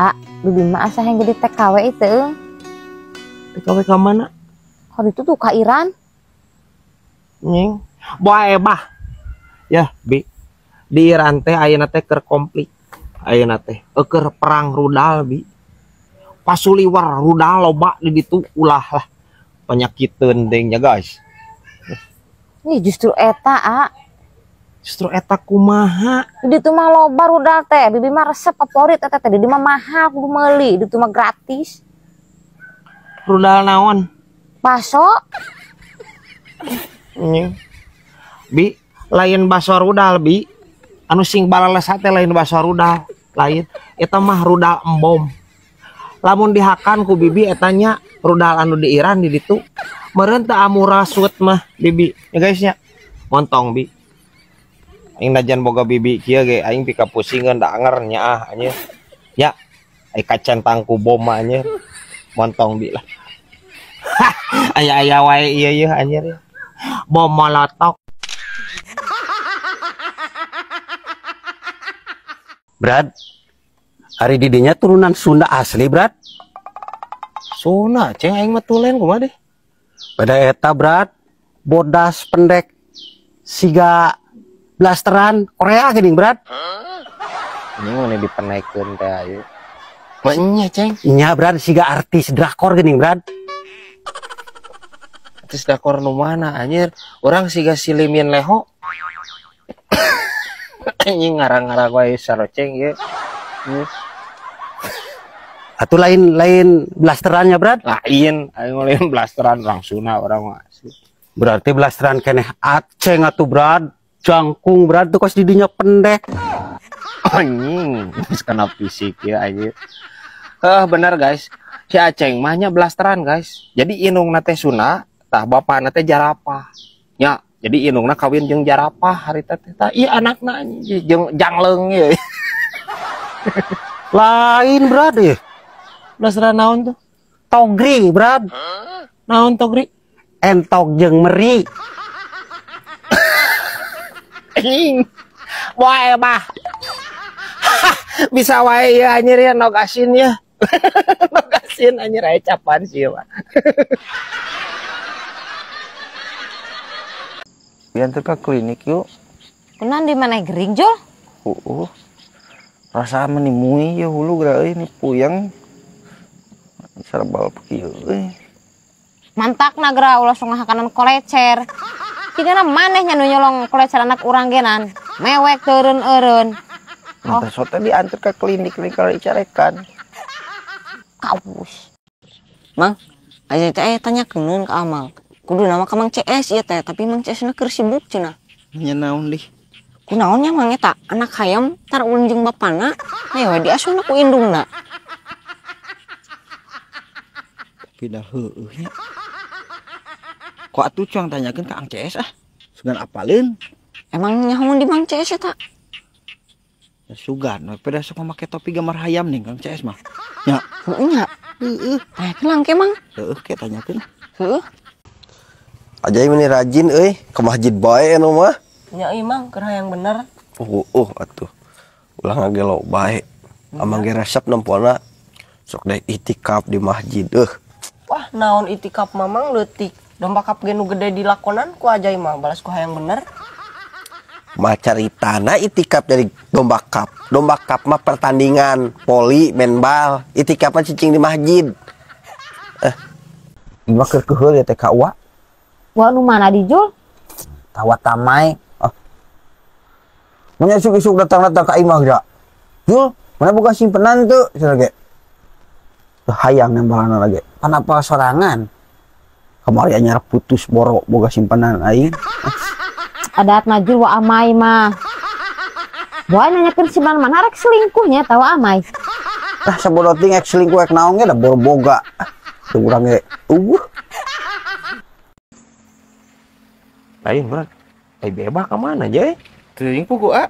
Ah, bibi mah asa yang jadi TKW itu. TKW ke mana? Kalau itu tuh ke Iran. Nying. Bae bah. Ya, bi. Di Iran teh ayeuna teh keur konflik. Ayeuna teh keur perang rudal, bi. Pasuliwar rudal loba di ditu ulah lah. Penyakiteun deui nya, guys. Ini justru eta, ah. Justru eta kumaha? Di ditu mah loba rudal teh, bibi mah resep favorit eta teh, di dieu mah mahal kudu meuli, di ditu mah gratis. Rudal naon? Baso. Nying. Bi, lain baso rudal, bi. Anu sing balales teh lain baso rudal, lain. Eta mah rudal embom. Lamun dihakan ku bibi eta nya rudal anu di Iran di ditu. Meureun teu amurasut mah bibi. Ya guys nya. Montong bi. Aing najan boga bibi kieu ge aing pika pusingeun da anger nya ah anjir. Ya, ai kacentang ku bom mah anjir. Montong bi lah. Aya-aya wae ieu yeuh anjir. Bom molotok. Brad, hari didinya turunan Sunda asli, Brad. Sunda, ceng aing mah tulen kumaha deh. Pada eta, Brad, bodas pendek siga blasteran Korea geuning, Brad. Ini mah dipenaikeun teh ayeuna. Mah nya, ceng. Nya, Brad, siga artis drakor geuning, Brad. Artis drakor nu mana anjir? Urang siga silimin leho. Anjing ngarang-ngarang wae saroceng ieu. Atuh lain blasterannya, Brad? Lain, aing lain blasteran langsungna urang mah. Berarti blasteran keneh aceng atuh, Brad. Jangkung, Brad, tuh kos didinya pendek. Anjing, geus kana fisik ya anjir. Bener guys. Si Aceng mah nya blasteran guys. Jadi indungna teh Sunda, tah bapana teh Jarapah. Nya, jadi indungna kawin jeung Jarapah harita teh. Tah ieu anakna anjing jeung jangleung ieu. Lain, Brad, ieu. Blasteran naon tuh? Togri, Brad. Naon togri? Entok jeung meri. Anjing. Wae bah. Bisa wae ya anjir ya nog asin ya. Nog asin anjir aya capan sih mah. Diantar ke klinik yuk. Kunaon di mana gering, Jul? Heeh. Rasa menimui ya hulu geura euy ni puyeng. Serbal kieu euy. Mantakna geura ulah sok ngahakanan kolecer. Cigana maneh nya nu nyolong kolecer anak urang genan. Mewek teureun-eureun. Oh. Nah, sote diantar ke klinik nih kalau dicarekan. Kaus. Mang, aja teh tanya keun ka Amang. Kudu nama ka Mang CS ieu teh, tapi Mang CS na keur sibuk cenah. Nya naon dih? Kunaon nya Mang eta? Anak hayam tar ulun jeung bapana, hayo we diasuhna ku indungna. Pindah heueuh nya. Kok atuh cuang tanyakeun ka Ang CS ah? Sugan apaleun? Emang nyaho di Mang CS eta? Ya sugan, we pada sok make topi gambar hayam nih Kang CS mah. Nya. Heueuh nya. Heueuh. Tanyakeun lang ke Mang. Heueuh ke tanyakeun. Heueuh. Aja ini rajin euy, ke masjid bae anu mah. Nya euy Mang, keur hayang bener. Atuh. Ulah ngagelo bae. Amang ge resep nempona sok deh itikaf di masjid euh. Wah, naon itikaf Mamang leutik. Domba kap ge nu gede dilakonan ku Ajai mah balas ku hayang bener. Mah caritana itikaf dari domba kap. Domba kap mah pertandingan poli main bal, itikaf mah cicing di masjid. Ieu mah keur keuheul ya teh ka Uwa. Wah, nu mana di Jul? Tawa tamai. Ah. Mun isuk-isuk datang-datang ka imah geura. Jul, mana boga simpenan teu cenah ge. Teu hayang nembalana lagi. Panapa sorangan? Kamari anyar putus boro boga simpenan aing. Adat mah Jul wa amai mah. Boa nanyakeun simpenan mana rek selingkuhnya tawa amai. Tah sabodo ting ek selingkuh ek naon ge da boro boga. Teu urang ge eueuh. Lain, Brad. Bebas ke mana, Jay? Teuing pugu, ah.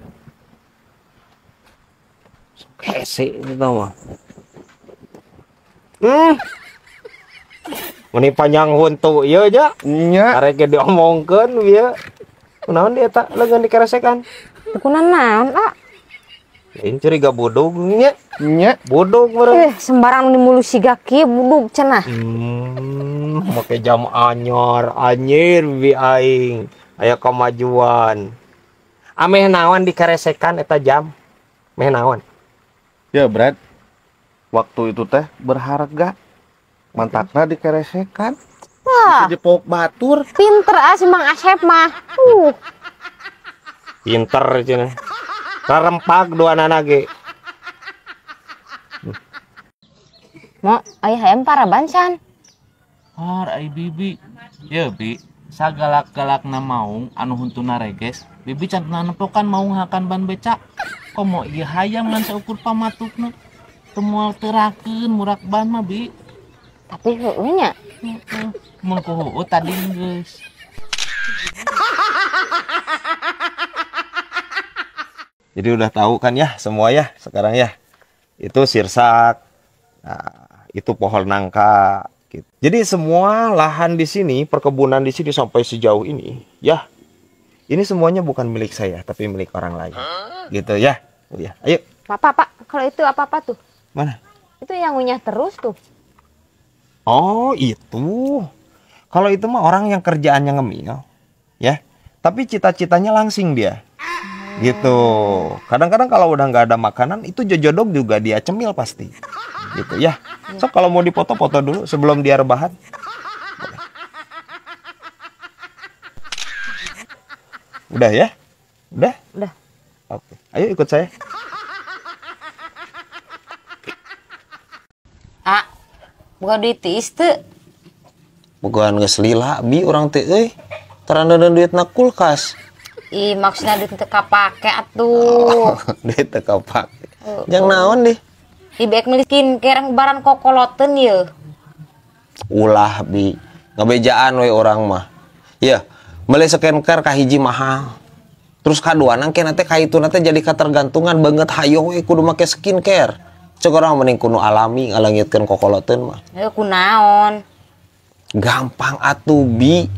Hese itu mah. Meni panjang huntu ieu nya. Nya. Arek ge diomongkeun ieu. Kunaon dia tak leungeun dikeresekan? Kunaon naon, ah? Lain curiga budug nya. Nya, budug meureun. Sembarang di mulu siga kieu budug cenah. Make jam anyar anjir bibi aing. Aya kemajuan. Ameh naon dikeresekan eta jam? Meh naon? Ya, Brad. Waktu itu teh berharga. Mantakna dikeresekan. Wah. Bisa jepok batur. Pinter ah si Mang Asep mah. Pinter cenah. Rarempag dua nana ge. Mo, aya hayam paraban san. Har ai bibi. Ye bi, sagalak-galakna maung anu huntuna reges, bibi can nempokan maung hakan ban beca. Komo ieu hayam ngan saukur pamatukna. Teu moal terakeun murak ban mah bi. Tapi heueuh nya. Heeh. Mun ku heueuh tadi geus. Jadi udah tahu kan ya semua ya sekarang ya. Itu sirsak. Nah, itu pohon nangka gitu. Jadi semua lahan di sini, perkebunan di sini sampai sejauh ini ya. Ini semuanya bukan milik saya tapi milik orang lain. Gitu ya. Ya, ayo. Pak, Pak, kalau itu apa-apa tuh? Mana? Itu yang ngunyah terus tuh. Oh, itu. Kalau itu mah orang yang kerjaannya ngemil, ya. Tapi cita-citanya langsing dia. Gitu. Kadang-kadang kalau udah nggak ada makanan itu jojodog juga dia cemil pasti. Gitu ya. So kalau mau dipoto-foto dulu sebelum dia rebahan. Udah ya? Udah? Udah. Oke. Ayo ikut saya. Ah, bukan duit tiis teu. Bukan geus lila bi urang teh euy. Tarandeun duitna kulkas. Ih, maksudnya duit teu kapake atuh. Oh, duit teu kapake. Jang naon deh? Ih, baik meuli skincare barang kokoloteun ye. Ulah bi, ngabejaan we urang mah. Yeuh, meuli skincare kahiji mahal. Terus kaduana engke teh kaituna teh jadi katergantungan banget hayo we kudu make skincare. Cek urang mending kudu alami ngalangitkeun kokoloteun mah. Heuh, kunaon? Gampang atuh bi.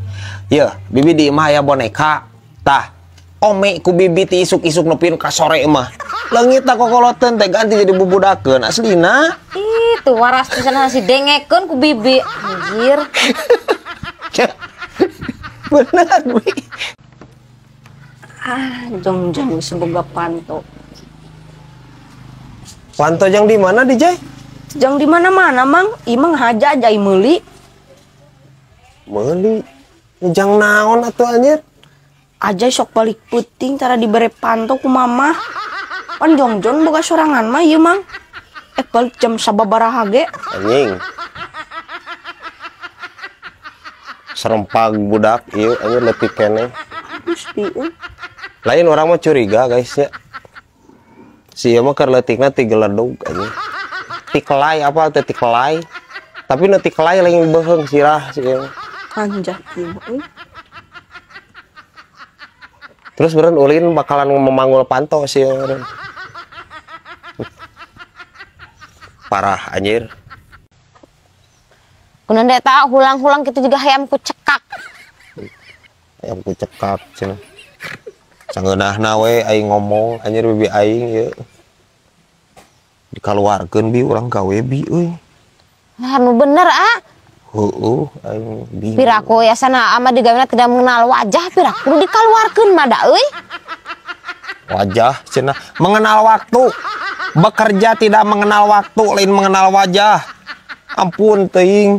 Yeuh, bibi di imah aya boneka. Tah, ome ku bibi ti isuk-isuk nepin ka sore mah. Leungit ta kokoloteun teh ganti jadi bubudakeun aslina. Ih, tuh waras pisan si dengekeun ku bibi. Anjir. Bener, bi. Ah, jong-jong geus boga panto. Panto jang di mana di Jai? Jang di mana-mana, Mang. Imang haja Jai meuli. Meuli. Jang naon atuh anjir? Ajay sok balik peuting tara dibere panto ku mama. Pan jongjon boga sorangan mah ieu Mang. Balik jam sababaraha ge. Anjing. Serempag budak ieu anjir leutik keneh. Gusti euy. Lain orang mah curiga guys ya. Si ieu mah keur leutikna ti geledug anjing. Ti kelai apa teh ti kelai. Tapi nu ti kelai lain beuheung sirah si ieu. Anjah ieu mah euy. Terus beren ulin bakalan memanggul panto sih. Parah anjir. Kunaon eta hulang-hulang kitu juga hayam ku cekak. Hayam ku cekak cenah. Sangeunahna we aing ngomong anjir bibi aing ieu. Dikaluarkeun bi urang gawe bi euy. Lah nu bener ah. Heueuh aing bingung. Piraku ya sana ama digawena tidak mengenal wajah piraku kudu dikaluarkeun mah da euy. Wajah cenah mengenal waktu. Bekerja tidak mengenal waktu, lain mengenal wajah. Ampun teuing.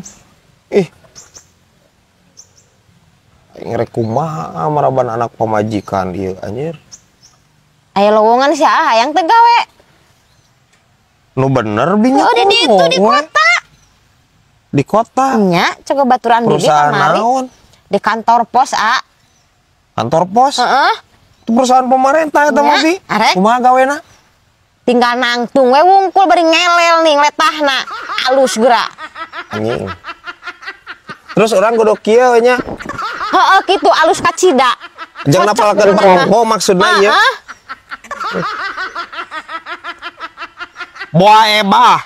Ih. Aing rek kumaha maraban anak pamajikan ieu anjir. Aya lowongan sia hayang teu gawe. Nu bener binya. Oh, di ditu di kota. Di kota. Nya, coba baturan bibi kamari. Di kantor pos, A. Kantor pos? Heeh. Itu perusahaan pemerintah eta mah bi. Kumaha gawena? Tinggal nangtung we wungkul bari ngelel nih ngletahna. Alus geura. Anjing. Terus orang kudu kieu nya. Heeh, kitu alus kacida. Jangan napalkeun pangpo maksudna ieu. Boa ebah.